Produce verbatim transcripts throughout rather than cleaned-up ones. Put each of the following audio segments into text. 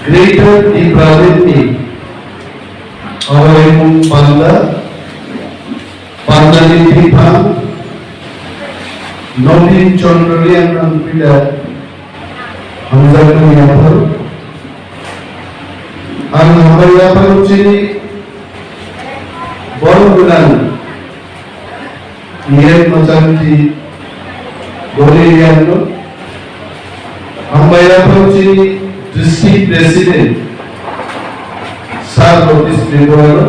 Greater Tipraland ni awaimung panda, panda ni biphang Nobin Chandra Reang ang pida hamjakmani yapharo. Ang hambai yapharo chini borok gwnang Yen Machanti Gori Reang no. Hambai yapharo chini District President Sir Lokesh Tripura no.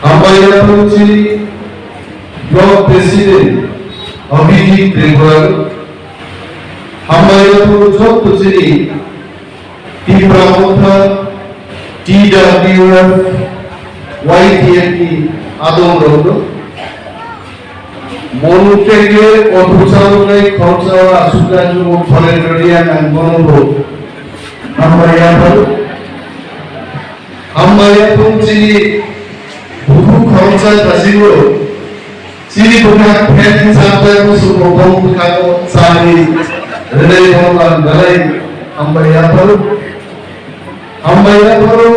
Hambai yapharo chini Block President Abhijit Tripura no. Hambai yapharo jotto chini Tipra Motha, T W F, Y T F ni adong rok no. Monu tege othosarok nai khoroksa asukra jugo foreign media nang bono bo. Hambai yapharo. Hambai yapharo chini bukhuk khoroksa dasingo. Chini bwkha phen chapta kusumo bong bwkha o chani rwnai bongla dalai hambai yapharo. Hambai yapharo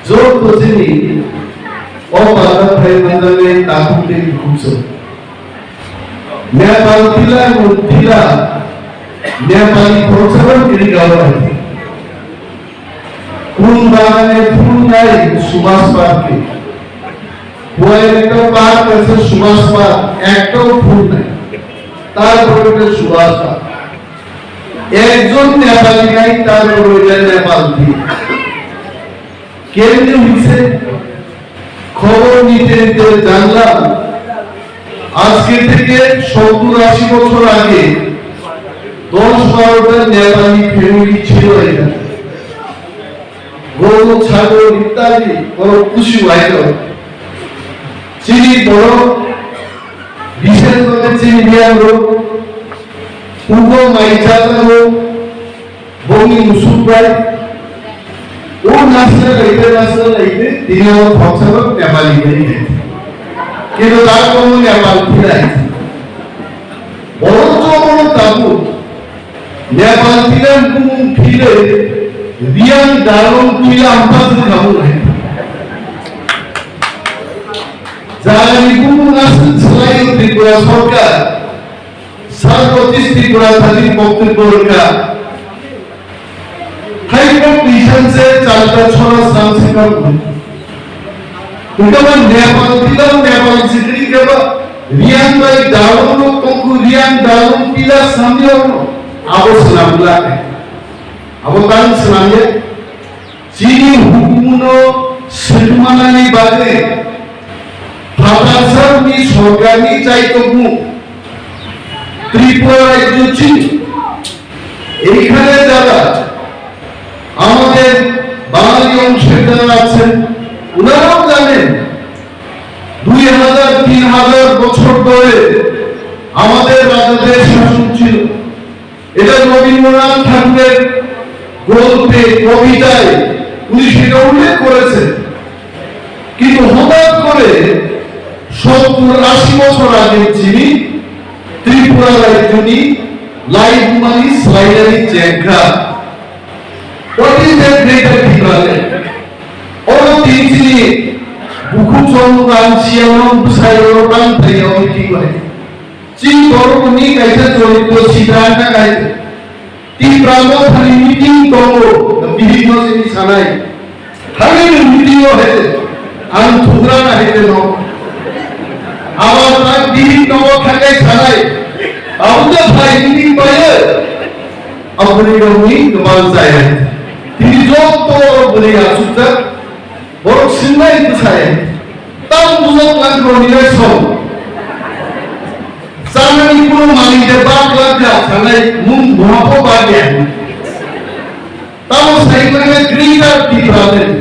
joto chini o bada phai manjani takhuk tei bukhuk so. Nepal tila mun tila Nepali khoroksa bang kiri gawa. কোন বাগানে ফুল নাই সুভাষ পার্কে? কোয়েল একটা পার্ক আছে সুভাষ পার্ক, একটাও ফুল নাই, তারপরে ওটা সুভাষ পার্ক। একজন নেপালি নাই, তারপরে ওইটা নেপাল দিয়ে। কেমনে হইছে? খবর নিতে নিতে জানলাম, আজকে থেকে সত্তর আশি বছর আগে দশ বারোটা নেপালি ফ্যামিলি ছিল এখানে। গরু, ছাগল ইত্যাদি বড় খুশি হইল। চিনি বড়, বিশেষভাবে চিনি বিয়ান হোক, উগো মাইচাতা হোক, বমি মুসুক ভাই, ও নাচতে লাইতে, নাচতে লাইতে, তিনি আমার ভক্সা নেপালি হয়ে গেছে। কিন্তু তার কোনো নেপাল ফিরাই। বড় তো বড় তাবু, Nepal tilang bumung philwi Riang Dalung tila amtasi khamu hai. Jagani bumung aswk swlaiyo Tripura Sarkar, Sarkotis Tripura thani boktwibbo rwkha. Hai boktwi sanse charta chhora sanse khamu. Hwnkhe bo Nepal tila Nepal sikri khe bo Riang bai Dalung no tongkhu Riang Dalung tila samya no abo swnam glak. Abo tang swnam ya. Chini hukumu no swtwmani bagwi Phatarsa ni sorkar ni chaitokmung Tripura rajyo chini এইখানে যারা আমাদের বাঙালি অংশের যারা আছেন, ওনারাও জানেন, দুই হাজার, তিন হাজার বছর ধরে আমাদের রাজাদের শাসন ছিল। এটা রবীন্দ্রনাথ ঠাকুরের গল্পে, কবিতায় উনি সেটা উল্লেখ করেছেন। কিন্তু হঠাৎ করে সত্তর আশি বছর আগে যিনি ত্রিপুরা রাজ্যনি লাইভমানি স্লাইডারি চেংখা, what is that greater Tipraland? Oro tini chini bukhuk chong tang siyang bwsai oro tang thai ya oro twi bai. Chini borok ni kaisa choritro sidra ta kai. Tipra Mothani meeting tongo, bihik no sini sanai. Thangwi ni meeting o hete, ang thugra na hete no. Abo ta bihik no thangai sanai. Abo ta phai meeting bai. Aboni rok ni kebal chaya. Tini joto bwrwi achukjak, borok singnai bwsai. Tamo bujak lang roni bai song. Chanani kuno mani de bak lang ja sanai mung muhapo ba ya. Tamo sai mane greater Tipraland.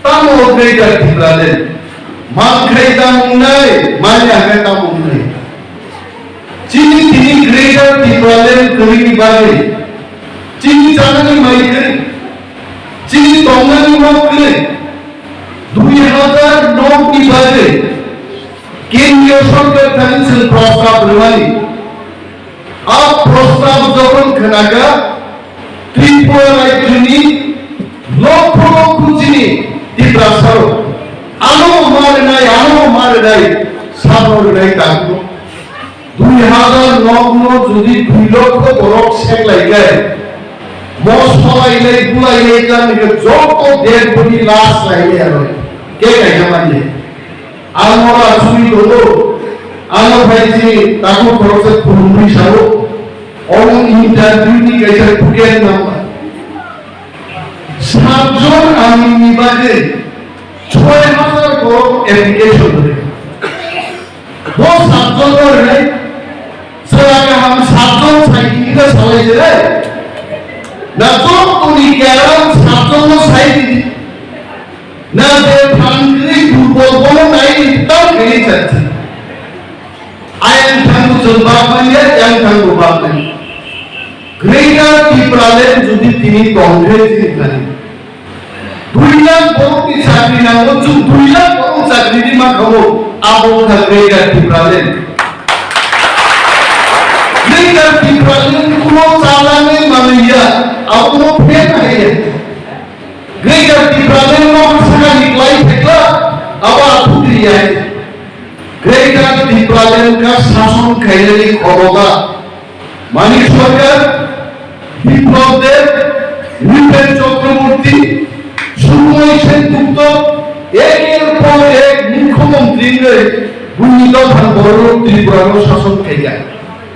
Tamo greater Tipraland. Man khai tamo nai, mani akai tamo nai. Chini tini greater Tipraland kwrwini bagwi, chini chanani mai kwrwi, chini tongnani nok kwrwi, dui hazar nokni bagwi kendriya sorkar thani chwng prostab rwmani. A prostab jokhon khwnakha, Tripura rajyoni lokho lokho chini Tiprasarok ano ma rwnai, ano ma rwnai, sabo rwnai takhuk. Dui hazar nokno jodi dui lokho borok seklaikhe, mo solailai bulailai kha, nini joto dead body lash lailai aro. Ke kaisa manya. Ang oro asugwi tongo, ano phai chini takhuk khoroksa khulumwi sao, omo interview ni kaisa token number. Satjon amini bagwi soi hazar borok application rwkha. Bo satjon no rwnai, chwla kaham satjon sai di hwnwi salai je, na jotoni keram satjon no sai di. Na je thangwi durbol bono nai tang khe chati. Ayang thango chwng bak manya, yang thango bak manya. Greater Tipraland jodi tini tongkhe chini thani. Dui lakh borok ni chakri nango, chwng dui lakh borok chakri di ma khawo, abo wngkha Greater Tipraland. Greater Tipraland kuno chalangwi manliya, abo no phen haiya. Greater Tipraland no sakani klai phaikha, abo athukri ya. Greater Tipraland ka sason khainani khomoda Manik Sarkar, Biplab Deb, Nripen Chakraborty, Sukhmoy Sengupta, ekor por ek mukhyamantri wngwi buini dophani borok Tripura no sason khaikha.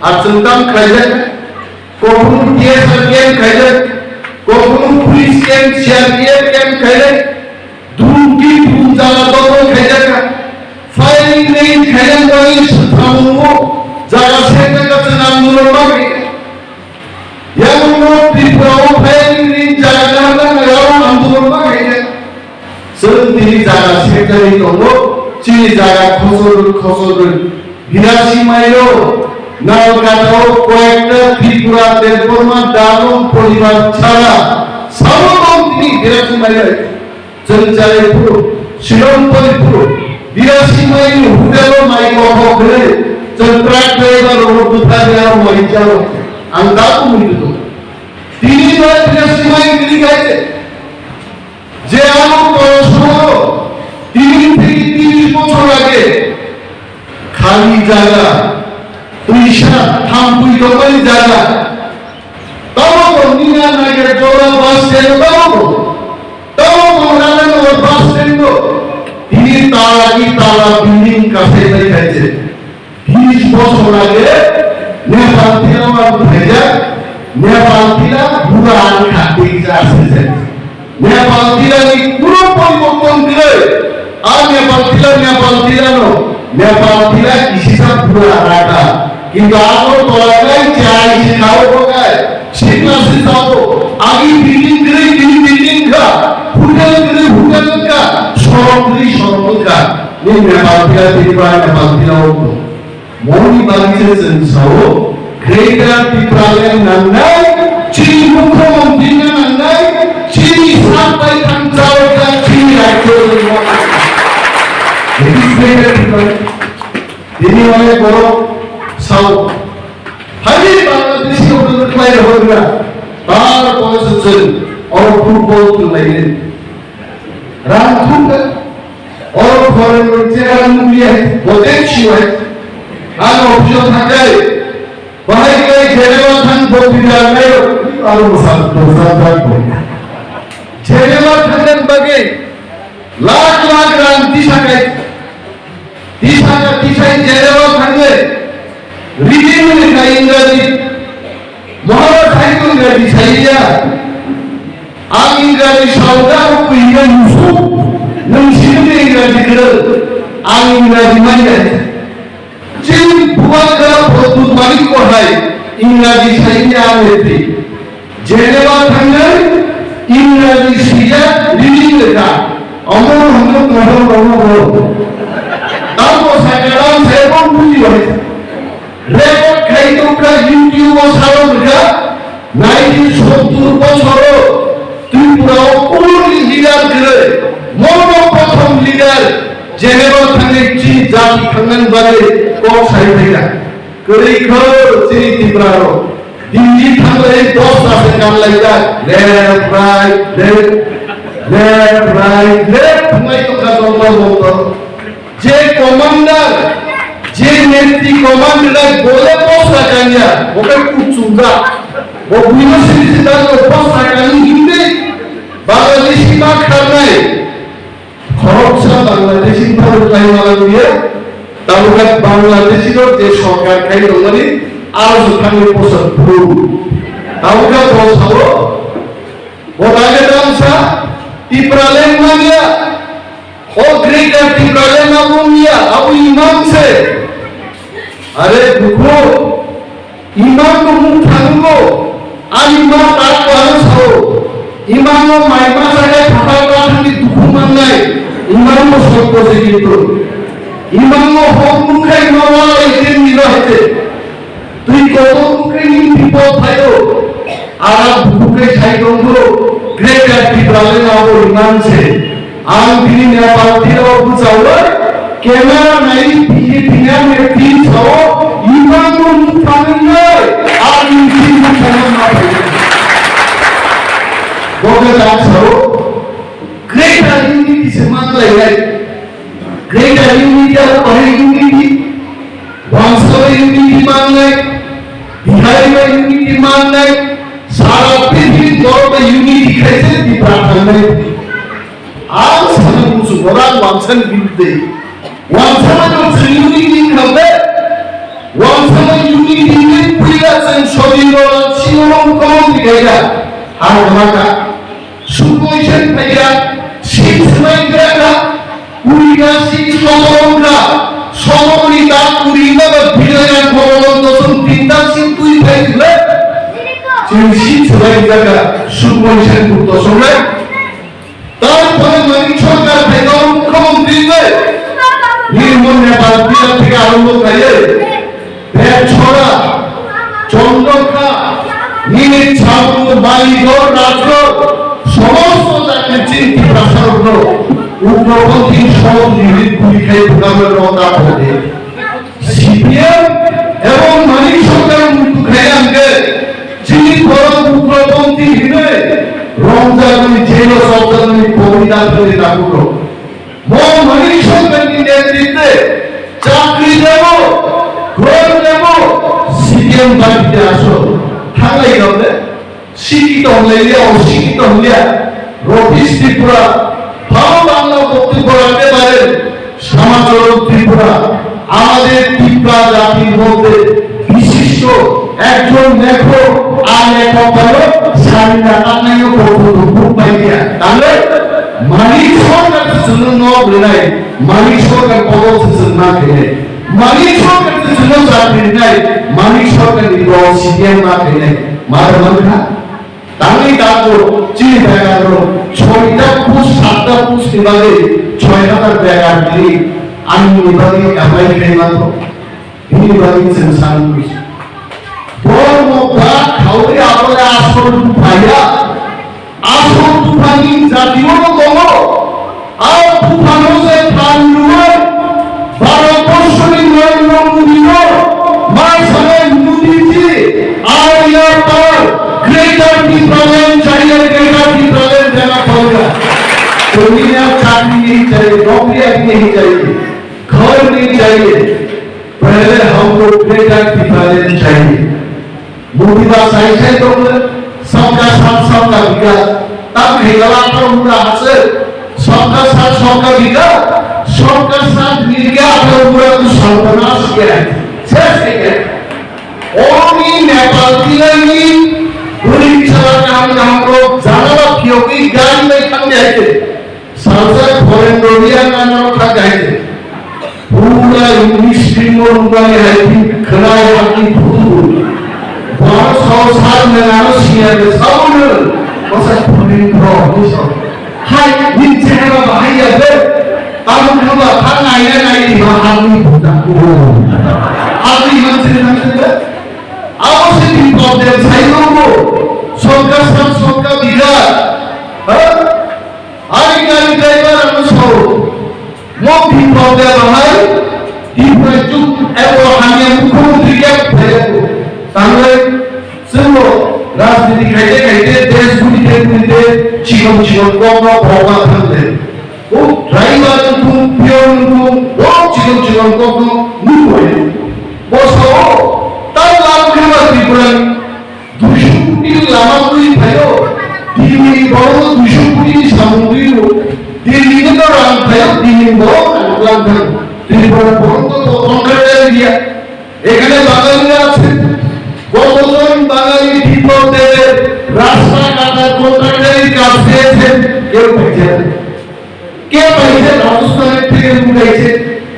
Ar chwng tamo khlaijak? Kokunu T S R camp khaijak, kokunu police camp, C R P F camp khaijak, dumki dum jaga dogol khaijak, firing range khaijak, wani swthamungo jaga sekjak, chwng andolon ma khaijak. Yamungo Tripura o firing range jaga nangna yamungo andolon ma khaijak. Chwng tini jaga sekjagwi tongo, chini jaga khosor khosor. Birasi mailo, Nalkata o koyekta Tripura Debbarma Dagong poribar chara, sabo tong tini Birasi mailo. Chwng charai phuru, Shillong pori phuru, Birasi mailo hotel o mai kothok hwnwi, chwng truck driver rok bwtharwi aro mai chao. Ang dabu mui tutu. Tini bai Birasi mailo tini kaise. Je amo Koroshoro tini theke tris bochor age khali jaga, twisa thampui tongmani jaga, tamo bo Nina Nagar Jora bus stand tamo bo, tamo bo Ranganagar bus stand bo, tini tala ki tala building kasai bai khaije. Tris bochor age Nepal tila ma buthaijak, Nepal tila bura ang kha tei ja se se. Nepal tila ni kuno poriborton kwrwi. A Nepal tila, Nepal tila no, Nepal tila kisisa bura raka. Kintu abo tolai nai chai si khao bokai, sikla si sao, agi building kwrwi, bini building kha, hotel kwrwi, hotel kha, sorok kwrwi, sorok kha. Ni Nepal tila, Tripura Nepal tila o. Moni bagwi se chwng sao, Greater Tipraland nangnai, chini mukhyamantri no nangnai, chini sak bai thang chao kha, chini rajyo ni mo. It is Greater Tipraland. Tini onek borok sao, hali Bangladeshi o khlai rohorna, tar pore se chwng oro football khwlaini. Rang thumkha, oro foreign rok chera nukliya, botek siwai. Ang office o thangkai, bahai kai Geneva thang bokti da nayo, aro mosa, mosa thang bo. Geneva thangna bagwi lakh lakh rang tisa kai. Tisa ka tisai Geneva thangwi, reading ni kai Ingraji. Maharaj hai ko Ingraji saiya. Ang Ingraji sauda ko kuya musu. Nung sini Ingraji kira. Ang Ingraji manya. Chin buat kara produt mani ko hai Ingraji saiya ang neti. Geneva thangnai Ingraji sijak reading lekha. Omo hwnwi mohor omo bo. Tamo sakaram sebo buji bai. Record khai tongkha YouTube o salo lekha. Nineteen sottur bochoro Tripura o kunu leader kwrwi. Mono prothom leader Geneva thangwi chini jati thangnani bagwi kok sai phaikha. Kwrwi kho chini Tripura rok. Delhi thanglai dos ta se kanlaijak, left, right, left, left, right, left, thunglai tongkha Jantar Mantar. Je commander, je netri command rilai bole posta kanya, bo khe kuchungjak. Bo buino sini sini dal ko posta kani hindi, Bangladeshi ma kharnai. Khoroksa Bangladeshi ni thani khlai ma lang dia, tabuk Bangladeshi rok je sorkar khai tongmani, aro se thangwi posa bru. Tabuk bo sao, bo dage dam sa, Tipraland manya, o Greater Tipraland abo wngya, abo imang se. Are dukhu, imang no mung thango, ani ma tak ko ano sao, imang no mai ma sakai phatar ta thangni dukhu mannai, imang no sotto se kintu. Imang no hok mung khai ma wala iten ni no hete. Twi kotor mung khai ni bipod phaio. Ara bukhuk khe sai tongkho, Greater Tipraland abo imang se. Ang bini Nepal tiro bwchaui, camera nai bini bini ang ne tin sao, imang no mung phangnai, ang ni tin mung phangnai ma phainai. Bo khe tak sao, Greater Unity se man lainai. Greater Unity abo bahai unity. Wangsa bai unity mangnai, Bihari bai unity mangnai, sara pithibini borok bai unity khaise Tipra thangnai. Ang sana musu borok wangsa ni birudde. Wangsa bai no chwng unity khamde. Wangsa bai unity ni puila chwng Sodin Rola Singh no mukhyamantri khaida. Har kama ka. Sukmoi sen phaikha, sin swmai gra kha, uri kha, sin soto wng kha, soto ni tak uri na ba bilai ang kolom dosong tin tak sin twi phai le. Chini sin swmai gra kha, sukmoi sen put dosong le. Tarpore Manik Sarkar phai kha mukhyamantri le. Ni mon Nepal biya theke arombho khlaiwi. Bechora, Chondokha, Nini, Chapru, Maligor, Rajgor, somosto jati chini Tiprasarokno ugroponthi sohojogiti guri khai bukamrokno ta phone. C P M ebong Manik Sarkar muitu khai angkhe chini borok ugroponthi hinwi romjakmani, jelo sokjakmani, kobita philwi nakukrok. Mo Manik Sarkar ni netritwe chakri debo, ghor debo, C P M party de aso. Thanglai gamle, sikito honglai liya, o sikito hongliya. Rotish Tripura, bhalo bangla boktobbo rakte paren, Samacharan Tripura, amader Tipra jatir moddhe bishisto ekjon lekhok, ar lekhok holo Sarina Taknaino boktobbo buk pai dia. Tale Manik Sarkar se chwngno nok rwnai, Manik Sarkar kodo se chwng ma khainai, Manik Sarkar se chwngno chakri rwnai, Manik Sarkar ni dol C P M ma khainai. Ma rwmang kha? Tangwi dago chini begar rok soita post, satta post ni bagwi soi hazar begar ni ani ni bagwi apply khlai mano. Bini bagwi chwng sanwi. Bormo bak khaui abole asol buphaya. Asol buphani jatio no tongo. A buphano se phan rwui Bharat borshoni Narendra Modi no ma sanai Modi ji, aria par Greater Tipraland chaiye, Greater Tipraland dena padega. Dunia chakri nahi chahiye, naukri nahi chahiye, ghar nahi chahiye. Pehle humko Greater Tipraland chahiye. Modi ba sai sai tong le, sabka saath sabka vikas. Tam khela atharo mura hase, sabka saath sabka vikas, sabka saath milke atharo mura tu sarbanas kiya hai, ses kiya hai. Oni Nepal tilai ni gurib chara kaham kaham rok janala phiyogwi gari bai thangdi hai. Salsa foreign rodiya nana thak hai. Pura English film o nubani hai phi khwlai hakni phutu. Baro sao sal nang ano siya de sao nang. Masa phurin bro ni sao. Hai, ni chehra ba hai ya de. Tamo khaba thang nai nai nai ma hakni phutu. Hakni man se nang se de. Abo se ni problem sai no bo. Sabka saath sabka vikas. Ha? Ani gari driver ano sao, mo Tripura de bahai, Tripura juk ebo hamya mukhyamantri khe phaiya ko. Tanglai, se Chikon chikon kokno kokma thangde. O driver wngthung, peon wngthung, borok chikon chikon kokno nukoi. Bo sao, ta lab khema Tripura ni duiso koti ni lama twi phaio. Delhi ni borok duiso koti ni samung twi o. Delhi ni to rang phaio, Delhi ni borok rang lang thang. Tripura borok to contractor area. এখানে বাঙালিরা আছেন। কতজন বাঙালি বিপ্লব দেবের রাস্তা কাটার কন্ট্রাক্টরের কাজ পেয়েছেন? কেউ পাইছে না। কে পাইছে? রাজস্থানের থেকে লুকাইছে,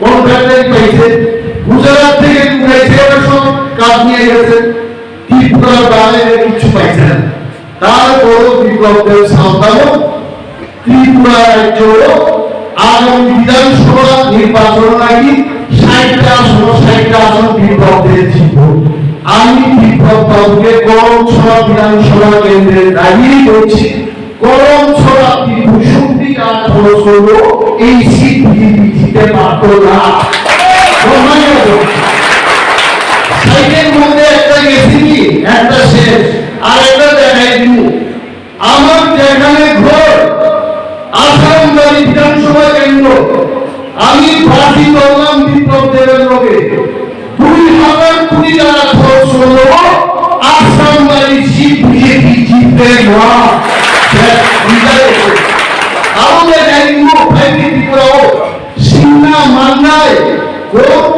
কন্ট্রাক্টর পাইছে, গুজরাট থেকে লুকাইছে, এরা সব কাজ নিয়ে গেছে। ত্রিপুরার বাঙালিরা কিচ্ছু পাইছে না। তারপরও বিপ্লব দেব সাঁওতালও ত্রিপুরা রাজ্য আগামী বিধানসভা নির্বাচন নাকি ষাটটা আসন, ষাটটা আসন বিপ্লব দিয়ে জিতব। আমি বিপ্লব বাবুকে করমছড়া বিধানসভা কেন্দ্রে দাঁড়িয়ে বলছি, করমছড়া ত্রিপুর সুপ্রিম আঠারো ষোলো এই সিট বিজেপি জিতে পারত না। সম্মানিত, ষাটের মধ্যে একটা গেছে কি, একটা শেষ, আর একটা দেখাই দিব। আমার যেখানে ঘর, আসারামবাড়ি বিধানসভা কেন্দ্র, আমি বাজি ধরলাম বিপ্লব দেবের লগে। দুই হাজার কোটি টাকা খরচ হলো, আসারামবাড়ি সিট বিজেপি জিতবে না। ব্যাস, বিদায় হলো। আরো দেখাই দিব, ভাই ত্রিপুরাও, সিংনা, মান্নাই, গৌরব,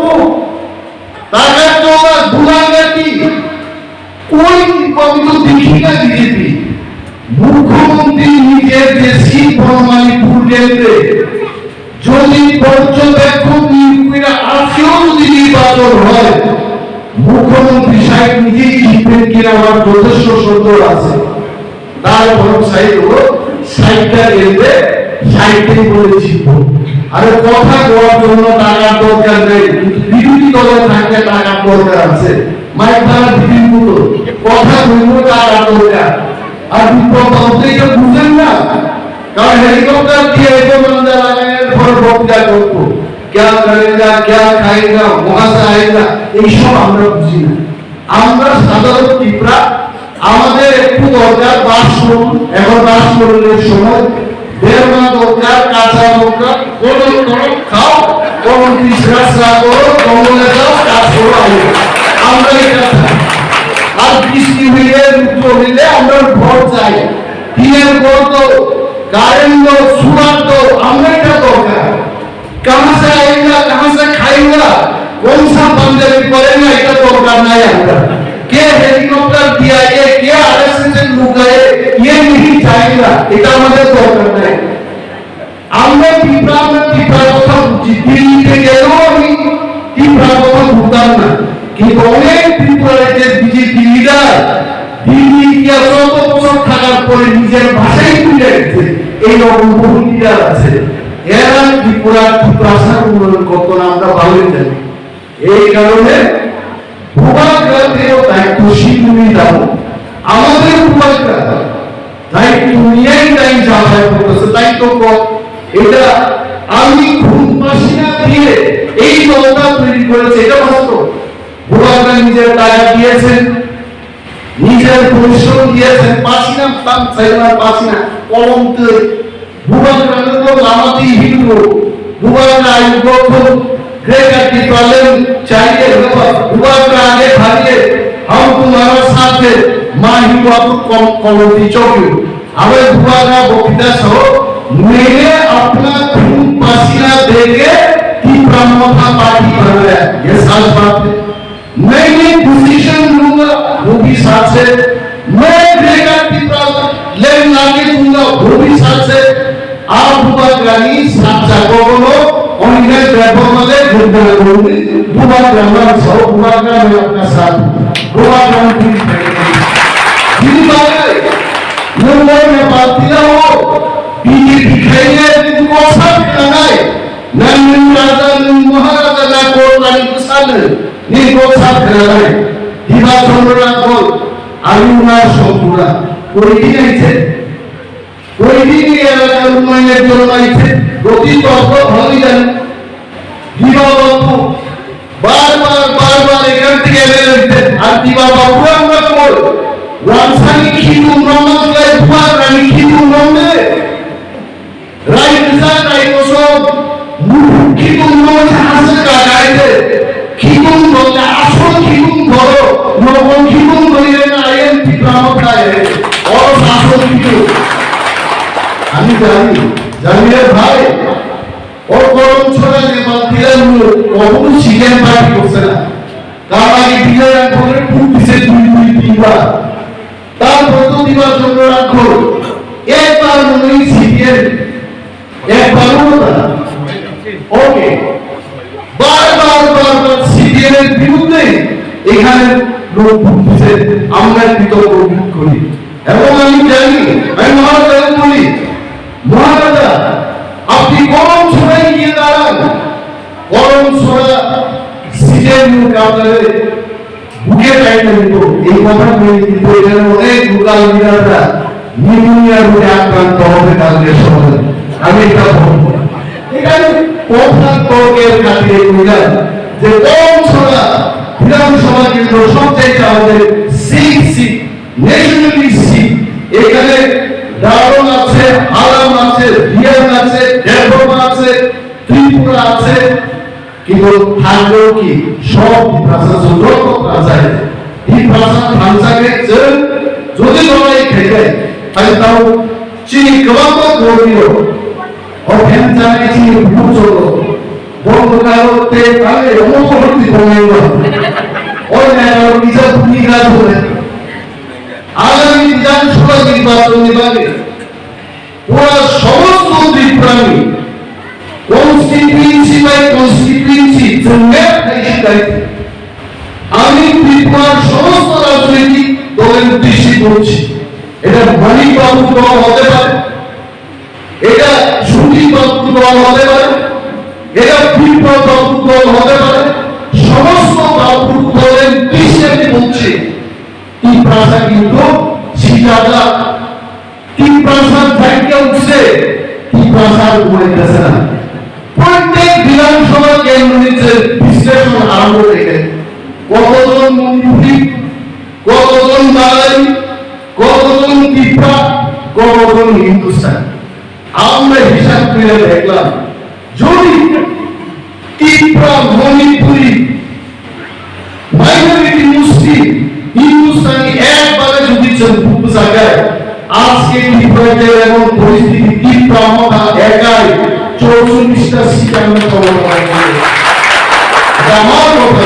টাকার তোলা, গুলাঙ্গাটি, কই? আমি তো দেখি না বিজেপি। মুখ্যমন্ত্রী নিজের যে সিট বনমালীপুর কেন্দ্রে যদি পর্যবেক্ষক নিয়োগ করে আজকেও যদি নির্বাচন হয়, মুখ্যমন্ত্রী সাহেব নিজেই জিতবেন কিনা আমার যথেষ্ট সন্দেহ আছে। তার বরং সাইড হলো সাইডটা গেলে সাইডটাই বলে জিতবো। আরে কথা বলার জন্য টাকার দরকার নেই, কিন্তু বিরোধী দলে থাকতে টাকার দরকার আছে। মাইক ভাড়া দিবি মতো কথা বলবো টাকার দরকার। আর বিপ্লব বাবু তো এটা বুঝেন না, কারণ হেলিকপ্টার দিয়ে এসে মান্দা লাগানোর পর বক্তৃতা করতো, क्या करेगा, क्या खाएगा, वहां से आएगा, এইসব আমরা বুঝি না। আমরা সাধারণ ত্রিপুরা, আমাদের একটু দরকার বাসমন, এখন বাসমনের সময়, দেড় মাস দরকার কাঁচা লঙ্কা, গরম গরম খাও, গরম পিছড়া চা করো, জঙ্গলে যাও, কাজ করো, আইও। আমরা এটা চাই। আর বৃষ্টি হইলে, রুদ্র হইলে আমরা ঘর চাই। টিনের ঘর তো, কারেন্ট তো, সুলার তো, আমরা এটা দরকার। कहाँ से आएगा, कहाँ से खाएगा, कौन सा पंजाबी पड़ेगा, এটা দরকার নাই আমরা। কে হেলিকপ্টার দিয়ে আয়ে, কে আরএসএস এর লোক আয়ে, ये नहीं चाहेगा, এটা আমাদের দরকার নাই। আমরা ত্রিপুরা, আমরা ত্রিপুরার কথা বুঝি, দিল্লিতে গেলেও আমি ত্রিপুরার কথা বুঝতাম না। কিন্তু অনেক ত্রিপুরার যে বিজেপি লিডার, দিল্লি গিয়া যত বছর থাকার পরে নিজের ভাষাই ভুলে গেছে, এই রকম বহু লিডার আছে। এরা ত্রিপুরা, ত্রিপুরা ভাষার উন্নয়ন করতো না, আমরা ভালোই জানি। এই কারণে ভূভাগরাতেও দায়িত্বশীল তুমি দাও। আমাদের ভূভাগরা দায়িত্ব নিয়েই তাই যাতায়াত করতেছে, দায়িত্ব কম। এটা আমি খুন পাসিনা দিয়ে এই দলটা তৈরি করেছে, এটা বাস্তব। ভূভাগরা নিজের টাকা দিয়েছেন, নিজের পরিশ্রম দিয়েছেন, পাসিনা তাম চাইনা পাসিনা কলম তৈ। ভূভাগরা লোক লামাতি হিন্দু, ভূভাগরা আয়ু গঠন, গ্রেটার টিপালেন চাইয়ে বাবা, ভূভাগরা আগে ভাগে, হাম তোমারা সাথে, মা হিন্দু আপু কম কলম দি চোখে। আবার ভূভাগরা বক্তৃতা সহ, मैंने अपना खून पसीना देके तीव्र मोथा पार्टी बनाया, ये सच बात है। मैं ये डिसीजन लूंगा, वो भी साथ से। मैं ग्रेटर टिपरा लैंड लाके दूंगा, वो भी साथ से। आप भूभागरानी साथ जागोगोनो, ओनिने ड्राइवर वाले घूमते रहोगे, भूभागरानी सब भूभागरानी अपना साथ, भूभागरानी भी। जिन बारे, वो मैं बात दिला हो, बीजेपी खाइए, इनको सब खाना है। Nang nwng raja, nwng maharaja, na kok nani bwsano, ni kok sa khnanai. Diba Chandra Rakhol, Aruna Songkura, koidin aise? Koidin ni elaka unnayonor jonno aise? Goti totto bhagwi jani. Diba Babu, bar bar, bar bar ekhan theke M L A hoite. Ar Diba Babu amra koi, wansani khitu nongma khlai, bubagrani khitu nongma বললে আসল খিদুম ধরো, নকল খিদুম ধরিয়ে না আইন টিপ্রামত খায়। ও আসল খিদুম। আমি জানি, জানি রে ভাই, ও করম ছড়া যে বাদ দিলেন, ও কোনো সিজন পার্টি করছে না। তার আগে বিজয় রাখলে খুব বিশেষ দুই দুই তিনবার। তারপর তো দিবার জন্য রাখো। একবার মনে হয় সিপিএম, একবারও না। ওকে। বারবার, বারবার সিপিএম এর বিরুদ্ধে এখানে লোক ভুগতেছে। আমরা কৃতজ্ঞ বোধ করি। এবং আমি জানি, আমি মহারাজাকে বলি, "মহারাজা, আপনি করম ছড়ায় গিয়ে দাঁড়ান।" করম ছড়া সিপিএম কাতারে বুকে টাইম নিব। এই কথা বলে কিন্তু এখানে অনেক লোকাল লিডাররা নিউমোনিয়া রোগে আক্রান্ত হবে কালকে সকালে। আমি এটা বলবো। এখানে কথা তর্কের খাতিরে কইলাম যে করম ছড়া বিধানসভা কেন্দ্র সবচাইতে আমাদের সেফ সিট, ন্যাশনালি সিট। এখানে ডারং আছে, হালাম আছে, রিয়াং আছে, দেবরমা আছে, ত্রিপুরা আছে, কিন্তু থাকলেও কি সব তিপ্রাসা সুন্দর থাকসা। তিপ্রাসা থাকসাকে যে যদি লড়াই খেলে, তাহলে তাও চিনি কমাতে করবিও। ও ফ্যান চালায় চিনি ভুল চলো। বন্ধ কারো তে তাহলে এমন করতে কমে না। ও নেতারা নিজে ভূমিকা ধরে। আগামী বিধানসভা নির্বাচন নিবাগে পুরা সমস্ত ত্রিপুরানি কনস্টিটুয়েন্সি বাই কনস্টিটুয়েন্সি জেলা থাকি শিকায়ত। আমি ত্রিপুরার সমস্ত রাজনৈতিক দলের উদ্দেশ্যে বলছি, এটা মানিক বাবুর দল হতে পারে, এটা সুদীপ বাবুর দল হতে পারে, এটা বিপ্লব বাবুর দল হতে পারে, সমস্ত বাবুর দলের উদ্দেশ্যে আমি বলছি, তিপ্রাসা কিন্তু সিটাদা তিপ্রাসার জায়গা উঠছে, তিপ্রাসার উপরে গেছে না। প্রত্যেক বিধানসভা কেন্দ্র নিচে বিশ্লেষণ আরম্ভ থেকে কতজন মণিপুরি, কতজন বাঙালি, কতজন তিপ্রা, কতজন হিন্দুস্তান। আমরা হিসাব করে দেখলাম, যদি তিপ্রা, মণিপুরি, মাইনরিটি মুসলিম, হিন্দুস্তানি একবারে যদি চুপ জায়গায় আজকে ত্রিপুরাতে এমন পরিস্থিতি, তিপ্রা মথা একাই চৌচল্লিশটা সিট আমরা কভার করতে পারবো। এটা আমার কথা,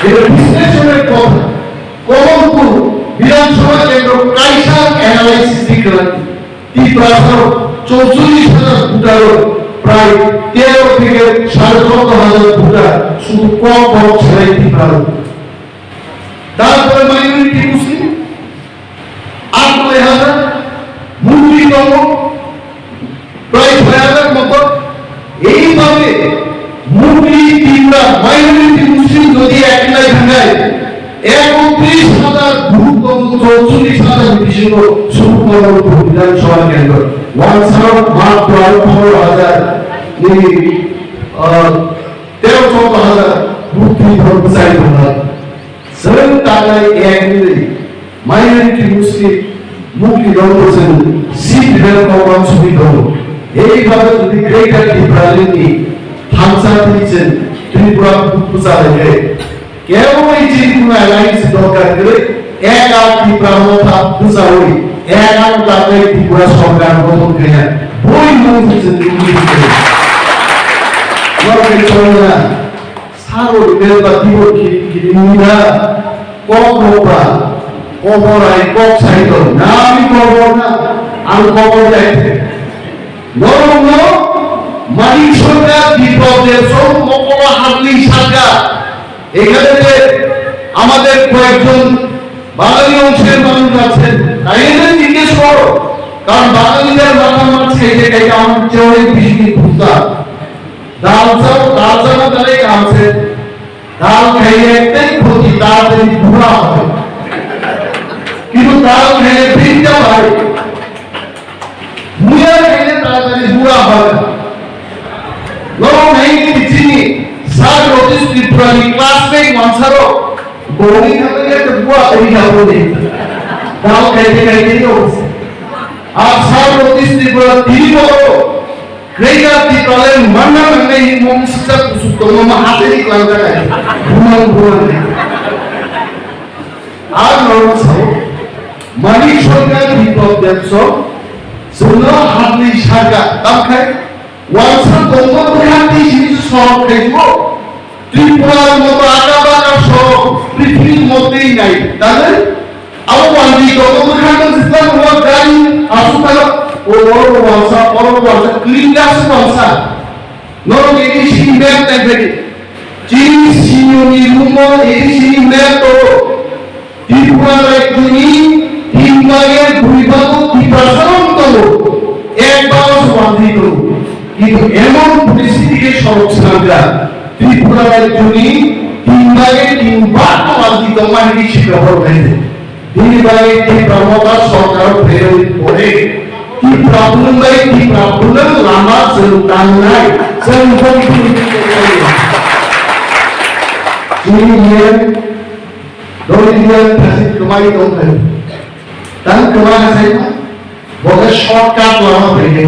এটা বিশ্লেষণের কথা। কমলপুর বিধানসভা কেন্দ্র কাইসার অ্যানালাইসিস দিকে তিপ্রাসার চৌচল্লিশ হাজার ভোটারও প্রায় তেরো থেকে সাড়ে চোদ্দ হাজার ভোটার শুধু ক খ ছাড়াই তিপ্রার। তারপরে মাইনরিটি মুসলিম আট নয় হাজার, মুসলিম ধর্ম প্রায় ছয় হাজার মতো। এইভাবে মুসলিম তিনটা মাইনরিটি মুসলিম যদি এক নাই ভাঙায়, একত্রিশ হাজার ভোট এবং চৌচল্লিশ হাজার বিশিষ্ট সুন্দরবন বিধানসভা কেন্দ্র, ওয়ানসার মাত্র আরো পনেরো হাজার, এই, আহ, তেরো চৌদ্দ হাজার ভোট দিয়ে ভোট চাই ভাঙায়। Chwng taklai ek wngwi minority Muslim mukti rok bo chwng seat belt o uansugwi tongo. Eibabe jodi Greater Tipraland ni thansa twi chwng Tripura bwchalaikhe, kebo bai chini kuno alliance dorkar kwrwi, ek ar Tipra motha bwchaui, ek ar taklai Tripura sorkar gothon khaina boi mung se chwng nugwi tongkhe. Norok khe chongna. Sabo rwmel ba tibor kiri kiri nida kok rokba kobor ai kok sai tong na ami kobor na ang kobor jai the. Norokno Manik Sarkar, Biplab Deb song mokolo habli sarkar. এখানে যে আমাদের কয়েকজন বাঙালি অংশের মানুষ আছেন, তাই এদের জিজ্ঞেস করো, কারণ বাঙালিদের মাথা মাছ খাইতে খাইতে আমার চেয়ে অনেক বেশি ভুক্তা। ডাল চাও, ডাল চানা তাহলে কামছে। ডাল খাইলে একটাই ক্ষতি, তাড়াতাড়ি বুড়া হবে। কিন্তু ডাল খাইলে ভিড়টা বাড়ে। মুয়া খাইলে তাড়াতাড়ি বুড়া হবে। নরম হয়ে গেছে চিনি, স্যার রতিশ ত্রিপুরানি ক্লাসমেট মানসারও বৌনি খাবে তো বুড়া হয়ে যাবো নি। ডাল খাইতে খাইতে তো। আর স্যার রতিশ ত্রিপুরা তিনি বড় Greater Tipraland manna nangnai ni mung sijak kusuk tongma ma hatini klangjak ai. Bumang bumang. Ar norok sao, Manik Sarkar Biplab Debsong, chwngno hatini sarkar, tamkhai wansa tongma bwkha twi sini sorok khai juo. Tripura moto aka baka sorok, prithvi moto twi nai, tanai? Abo wanjwi tongo bwkhano jesa nuwa gari asukano, o oro wansa, oro wansa, clean gas wansa. Norok A D C ni map naiphai di. Chini senior ni room o A D C ni map tongo. Tripura rajyoni tin bhagor dui bhag Tiprasa rok tongo. Ek bhag o se wanjwi tongo. Kintu emon poristiti ke sorok sangkha. Tripura rajyoni tin bhagor tin bhag o wanjwi tongmani sikha borok hai. Bini bagwi Tipra Motha sorkar phaiyani pore Tipra bwrwng bai Tipra bwrwng lama chwng tangnai, chwng boni bini chini Indian, non Indian thasi kwmai tongthai. Tang kwma sai. Bo khe shortcut lama phaikhe.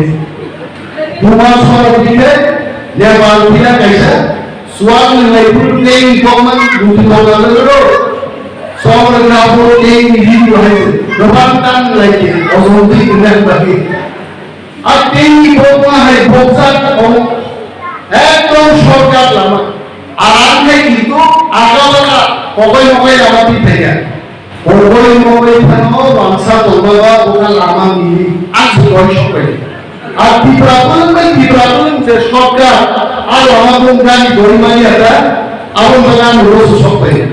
Buma soro dikhe Nepal phila kaisa suwak nwnglai phuru tei bokma buti bokma lwgwro. Soro na phuru tei ni video hai se. Doban tan lai khe ojong dui gwnang bai. A tei ni bokma hai bokjak ong. Ekdom shortcut lama. Aram khe kintu aga baga kokai mokai lama twi phaikha. Oboi moboi phano wansa tongma ba bokha lama mili ang se doi sokbai. A Tipra bwlwng bai Tipra bwlwng se sorkar a lama bung gari doi mani ata abo baga nugo se sokbai.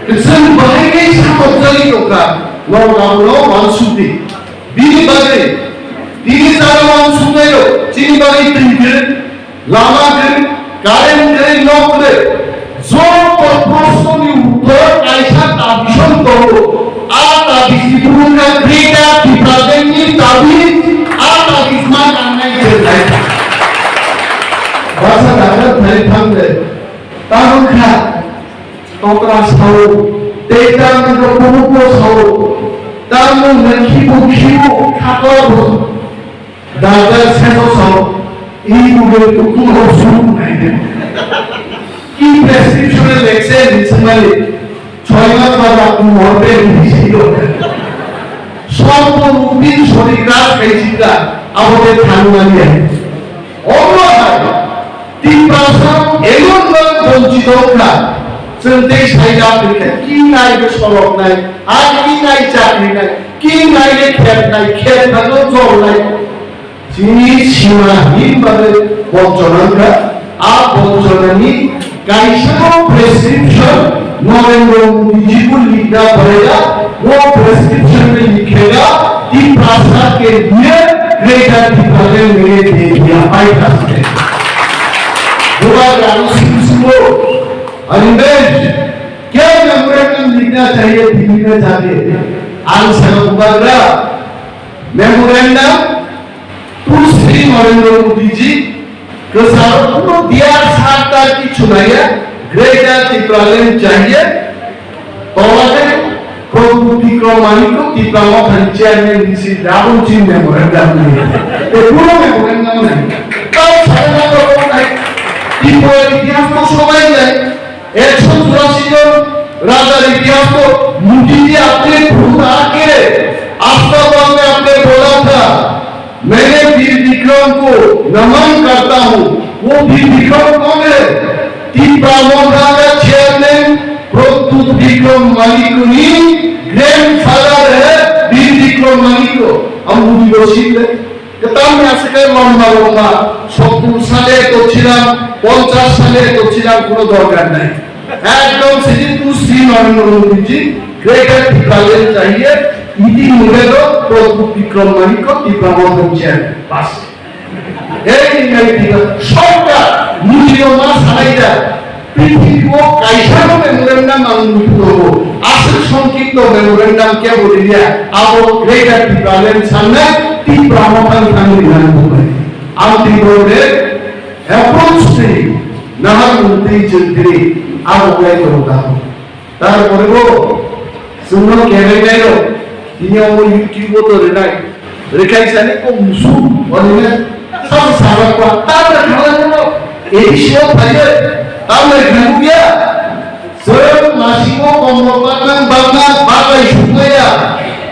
Chwng bahai kai sakok jali tongkha norok abono wansukdi. Bini bagwi tini jara wansuknairok chini bagwi twi kwrwi. Lama kwrwi, current kwrwi, nok kwrwi. Joto prosnoni uttor kaisa tabisong tongo. A tabisni bumung kha Greater Tipralandni tabi, a tabisma nangnai kwrwi. Basa dagar thai thangde. Tamo kha, tokra sao, tei tamo kha bumukbo sao, tamo kha khibu khibu khakla bo. Doctor Seto Song, i mobile ko kuno suru naide. I prescription lekse ni sumali, choi mas ba ba kuno pe ni silo. Song ko rupin sori ras kai chika, abo te thanu mali hai. Oro hai, Tiprasa emon ban bonchito wngkha, chwng tei saida phirkha, ki nai be sorok nai, a ki nai chakri nai, ki nai le khet nai, khet nai no jol nai. Chini sima hin bagwi bonchona wngkha, a bonchonani kaisa prescription Narendra Modi ji bo likna phaia, o prescription ni likhega, Tiprasa ke liye Greater Tipraland mein ye de diya, pai khaste. Bubagra anu sim simo, Animesh, kya memorandum likhna chahiye, Delhi mein jaake? Ang sa Bubagra, memorandum to Shri Narendra Modi ji, kwcharo kuno diyar sarta kichu naiya, Greater Tipraland chahiye, tola khe Prodhyut Bikram Manikya Tipra Mothani chairman ni si Rabun Chin memorandum naiya. E kuno memorandum nai. Tao sarta ko nai. Tripura itihas to sobai nai. Ekso churasi jon rajar itihas to Modi ji apne bhut aake, aasta baad mein apne bola tha, maine Bir Bikram ko naman karta hu. Wo Bir Bikram kaun hai? Tipra Motha ka chairman Prodhyut Bikram Manikya ni grandfather hai Bir Bikram Manikya. Hum Modi ko sikh le. Kwtal ni aswk khe lomba lomba, sottur sale tongsilang, ponchash sale tongsilang, kuno dorkar nai. Ekdom sidi tu Shri Narendra Modi ji, Greater Tipraland chahiye, iti mule to Prodhyut Bikram Manikya Tipra Mothani chairman. Bas. Ei nai Tipra, sorkar, niji no ma sanai da, Prithibi o kaisa no memorandum ang nuhikhu tongo. Aswk songkipto memorandum kebo liya, abo Greater Tipraland sanna Tipra Mothani thani rinani tongnai. Ang Tipra le approach twi nahar mung twi chwng twi abo lai tongo da. Tarpore bo chwngno kebai nairok tini omo YouTube o to rinai. Rwkhaisani kok musu, onine Sajakba, tamni khalai no, A D C o phaiwi, tamni khamu ya. Chwng masingo kombol baknang baknang bakai sukmaya.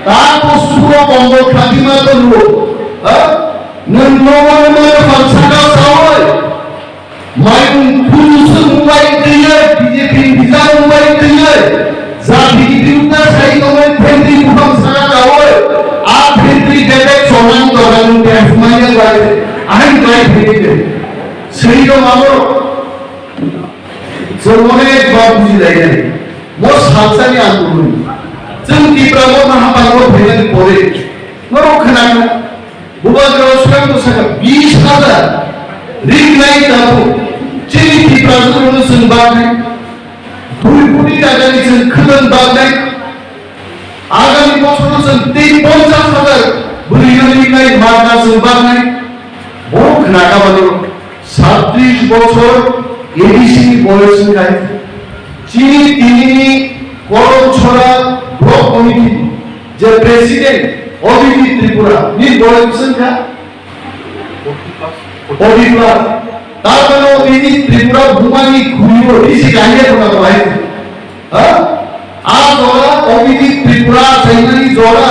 Tako suro kombol khajima tongo. Ha? Nwng nogo nogo phalsaka sawi. Maiyung phuru se mubai twiwi, B J P ni bijak mubai twiwi, jati ni birudda sai tongwi phentri buphang saka kawi, a phentri bebek chonang dogan ni bebak sumaiya bai, ahai bai phentri de. Sri rok abo, chwng onek bar buji lai nai. Mo salsa ni andolon. Chwng Tipra mo maha pango phainani pore. Norok khwnang. Bubagra swkang bwsakha bis hajar ringnai tabuk chini Tiprasa rwno chwng baknai. Dui koti takani chwng khwtwng baknai. Agami bochorno chwng tei ponchas hajar bwrwino ringnai magna chwng baknai. Bo khwnakha mano. Satris bochor A D C ni boyos wngkha. Chini tinini Kolomchora Block Committee je President Abhijit Tripura ni boyos wngkha forty plus. Tar mane Abhijit Tripura bumani khuribo risi kanya kona bai. Ha? A jora Abhijit Tripura saimani jora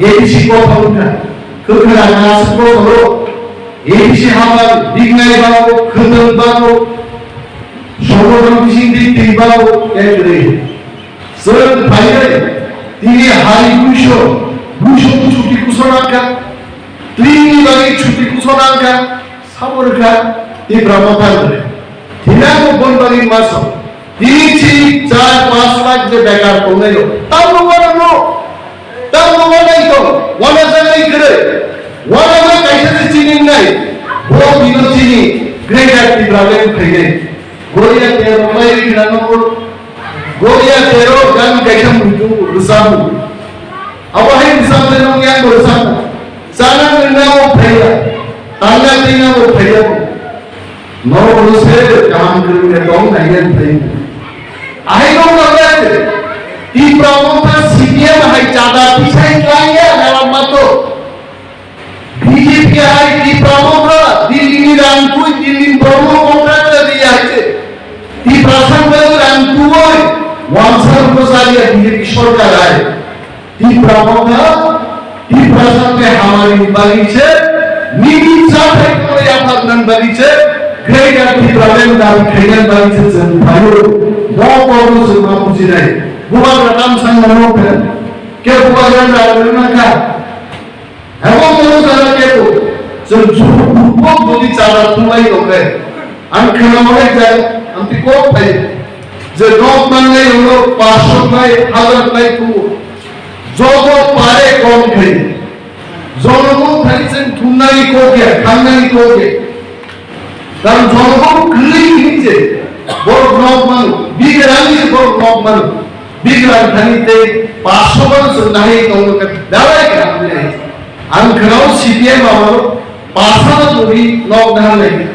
A D C kotha wngkha. Khwkhwra nasik bochoro A D C hamar dignai bago, khwtwng bago, songothon bising di twi bago, ekre. Chwng phainai, tini hari duiso, duiso chuti kuso nangkha, twini bagwi chuti kuso nangkha, sabo rwkha, Tipra Motha rwkha. Thina bo bon bagwi maso, tini chini char panch lakh je bekar tongnai rok, tamo bono no, tamo bono ito, wana jagani kwrwi, wana ma kaisa se chini nai, bo bino chini Greater Tipraland phainai. Goria tero mai rikna no, Goria tero gan kaisa muitu rwsabu. Abo hai rwsabde no yang bo rwsabu. Sana nina bo phaiya. Tanga tina bo phaiya bo. No bo se kaham kwrwngya tong nai yan phai. Ahai no na ba. Tipra Motha C P M hai chada pisai tlangya dalam mato. B J P hai Tipra Motha, Delhi ni rang twi, Delhi ni borok contract ri hai se. Tipra sang bai rang twi, wansar ko sariya B J P sorkar hai. Tipra Motha, Tipra sang ke hamari ni bagi se, nini sa hai ko ya phar nan bagi se, Greater Tipraland dabi khainan bagi se chwng phaio. Mo ko mo se ma bujinai. Bubagra tam sang na mo phen. Ke bubagra na na ka. Abo mono jana kebo, chwng juru buk jodi chada thumai tongkhe, ang khwna hwnai jai, ang twi kok phai, je nok mangnai ulo paanch sho bai, hazar bai tubu, joto pare kom khai, jono thani chwng thumnani kok ya, khangnani kok ya. Karon jonogo kwrwi hinwi se borok nok mano, bigrani se borok nok mano, bigrang thani tei paanch sho mano chwng nahai tongno khe belai kaham hinwi. Ang khwnao C P M amaro paanch hajar kobi nok naharnai,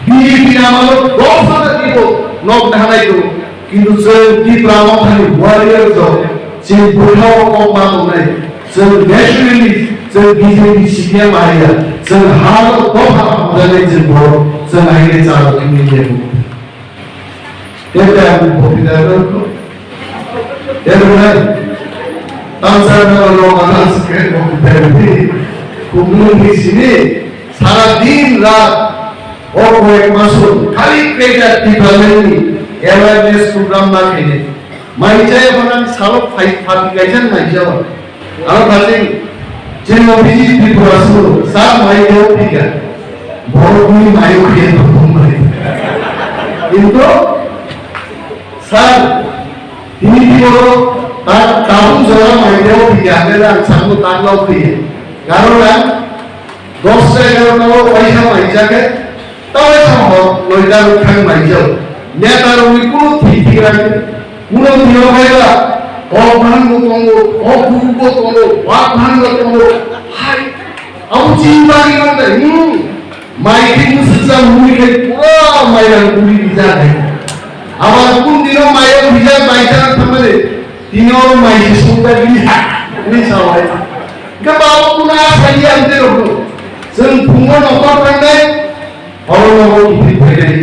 B J P amaro dos hajar kobi nok naharnai tongo. Kintu chwng Tipra Mothani warrior rok, chini bwthao kok ma tongnai, chwng naturally chwng B J P C P M haiya, chwng ha dopha hamjaknai chwng borok, chwng haino chalo thwngwi kebo. Tei ang bokti da ko. Tei nai. Tang sa na no ma na se ke bokti da ni. Kumung ni sini sara din rat O koyek maso khali Greater Tipraland ni awareness program ma khainai. Mai chaya phanang salok phai phapi kaisa mai chaya. Ano thajin chini office Tripura suru sa mai deo phika. Borok ni mai o khiya thum mai. Kintu sir, tini tini borok ta tabuk jora mai deo phika hwnwi ang sakno taklok khiya. Karon ang Dosta egarota o waisa maijak khe, ta waisa hor noita rok thang maijak. Neta rokni kuno thik thik rang, kuno thik rok hai ba, hok bahan bo tongo, hok bubu bo tongo, wak bahan bo tongo. Hai, abo chini bagwi man dai, hmm. Mai khe bwswk cha mui khe pura mai rang guri rijak hai. Abo kun dino mai rok rijak mai cha thangmani. Tini oro mai se songjakliya, hwnwi sa-o hai. Hwnkhe ba abo kuno asa ya hwnkhe rokno. Chwng phungo nokbar thangnai, horo nogo kiphil phainai,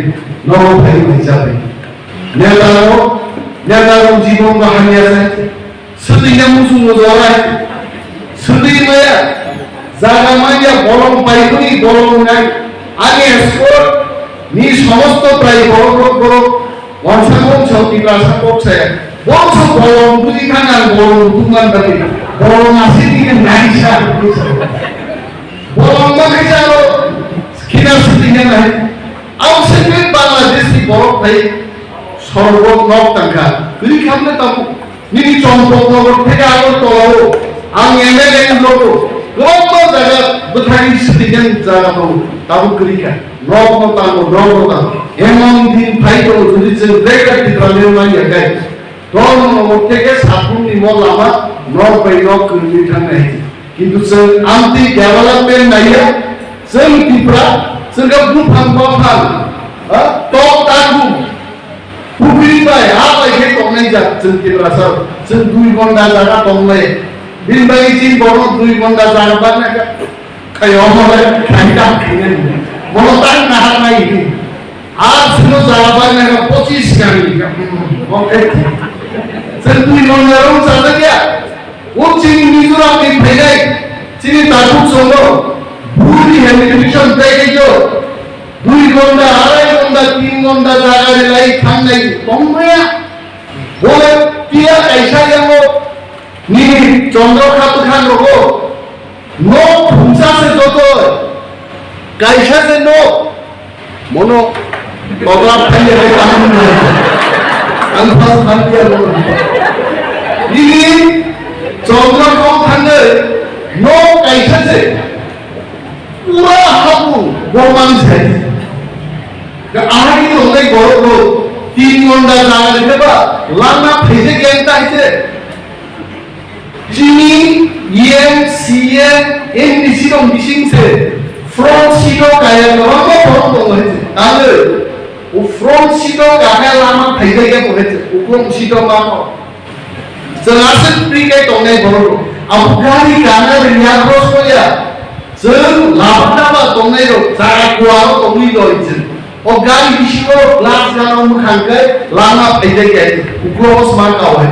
nogo phai manjak bai. Neta rok, neta rok jibon bo hamya se. Swtwi ya muchung muchung orai. Swtwi maya. Jaga manya bolong paikuni bolong nai. Ani escort ni somosto prai borok rok borok. Wansa kok chau tila sa kok saya. Bok so bolong buji khanang bolong buman bati. Bolong asi ni nai sa. Bolong ma kisa ro. Kina swtwi ya nai. Ang separate Bangladesh ni borok phai. Sorbo nok tangkha. Kri khamne tamu. Nini Chongpok nogor theke Agartala o ang M L A ni logo kwbangma jaga bwthai swtwijaknai jaga tongo, tabuk kwrwi kha. Nokno tango, nokno tango. Emon din phai tongo, jodi chwng Greater Tipraland manya khe, Dharmanagar theke Saklung ni mo lama nok bai nok kwrwi thangnai. Kintu chwng amtwi development naiya, chwng Tipra, chwng khe buphang baphang, ha, tok takhuk, pukri bai, ha bai khe tongnai jak chwng Tiprasa, chwng dui ghonta jaga tonglai, bini bagwi chini borok dui ghonta jaga barna kha, khai omo le khai dam khainani, bono tang nahar nai hini, ar chwngno jaga barna kha pochis kami, hmm, omo khe chwng dui ghonta rong chajakya. O chini Mizoram ni phainai, chini takhuk chwngno bhul rehabilitation package o dui ghonta, arai ghonta, tin ghonta jaga rilai thangnai tongmaya. Bo tiya kaisa yango nini Chandra Khat khan rogo nok phungsa se joto kaisa se nok. Mono tokla phaiya khe tamo nai. Ang pas thangliya mono. Nini Chandra kok thangnai nok kaisa se. Pura habu borman sai. Ka ahai ni tongnai borok rok tin ghonta jaga ni ba lama phaijak yang ta haise. Chini E M, C E M, M D C rok bising se front seat o kaya kwbangma borok tongo hai se. Tangwi o front seat o kakha lama phaijak ya bo hai se. Uklok seat o ma no. Chwng aswk free khe tongnai borok rok. Abo gari kana rwya cross ko ya. Chwng lama daba tongnai rok jaga kuaro tongwi loi chwng. O gari bisingo glass gana mwkhang khe lama phaijak ya. Uklok o sma kawai.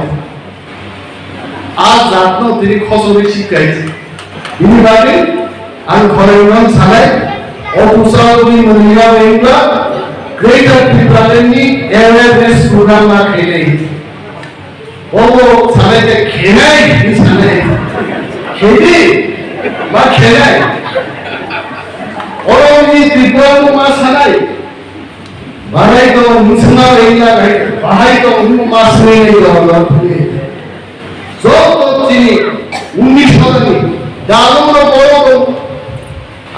A jatno tini khosogwi sikai. Bini bagwi ang khorang nang sanai, o bwsarokni mwnwino wngkha Greater Tipraland ni awareness program ma khainai. Obo sanai khe khenai hinwi sanai. Khedi ma khenai. Oro wngwi Tripura no ma sanai. Bahai tong, mwswngna rengna reng, bahai tong, mas rengni tong, tong, tong. Joto chini unnish shotani dalungno borok,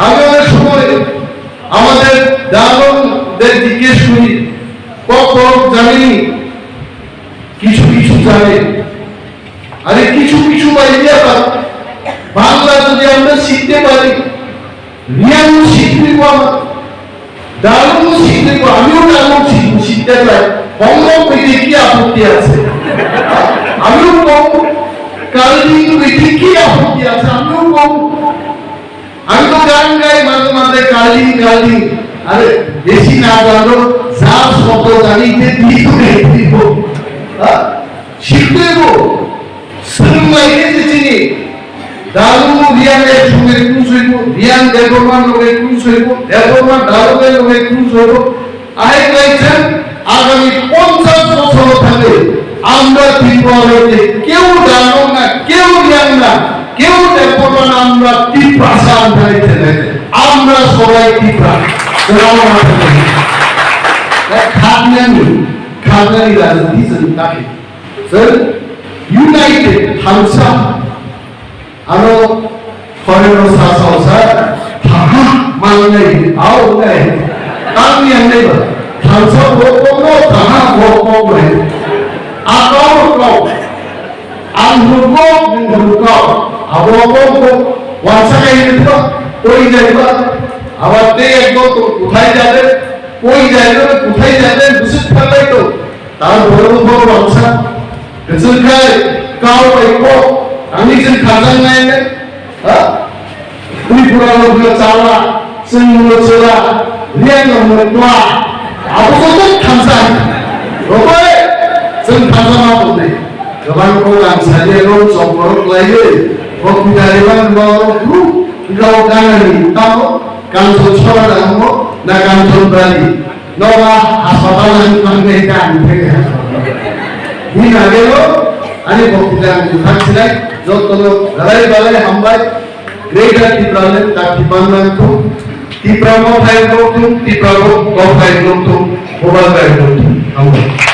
আমি অনেক সময় আমাদের ডায়লগদের জিজ্ঞেস করি, কখন জানি, কিছু কিছু জানে। আরে কিছু কিছু বাইরে আবার বাংলা যদি আমরা শিখতে পারি, রিয়াং শিখতে পারি, ডায়লগ শিখতে পারি, আমিও ডায়লগ শিখবো, শিখতে চাই। বঙ্গ পেতে কি আপত্তি আছে? আমিও বঙ্গ, কালিং পেতে কি আপত্তি আছে? আমিও বঙ্গ। আমি তো গান গাই মাঝে মাঝে, কালিং, কালিং। আরে, বেশি না জানো, যা শব্দ জানি, যে দিয়ে দিব। হ্যাঁ? শিখতে হইব। Swrwng lai khe se chini Dalung Riang ek songe tun soibo, Riang Debbarma loge tun soibo, Debbarma Dalung loge tun soibo. Ahai khlai chwng agami ponchash bochor thangwi amra Tripura rajye keu Dalung na, keu Riang na, keu Debbarma na, amra Tiprasa wngthangwi thangwi amra sobai Tipra. Kwbangma thangwi. Khaknani, khaknani rajniti chwng ta khe. Sir, united, thansa. Ano, foreign no sa sa sa, thaha, mangnai, au nai. Tang yang nai ba. Thansa bo ko no, thaha bo ko nai. Akau ko. Ang hurgo, ang hurgo. Abo ko ko. Wansa kai ni ba. Koi jai ba. Abar te ek do to kuthai jabe. Koi jai ba, kuthai jabe. Busuk phalai to. Tar borok borok roksa. Kwchwng khai, kau bai kok, ani chwng kharjaknai, ha? Twi Borok no chala, chwng no chwla, riya no no twa. Abo joto thansa. Robai, chwng thansa ma bwnai. Kwbang kok ang sadia no chok borok laiwi. Kok pitari ban borok group, group ganani tamo, kanthon chora da mo, na kanthon bali. Noga hospital ang mangai ka ang thai hospital. Hina gelo, ani bokti ang bukhak silai, jotono galai balai hambai, Greater Tipraland kati manang thung, Tipra mo thai thung, Tipra mo thai thung, mobile thai thung, hambai.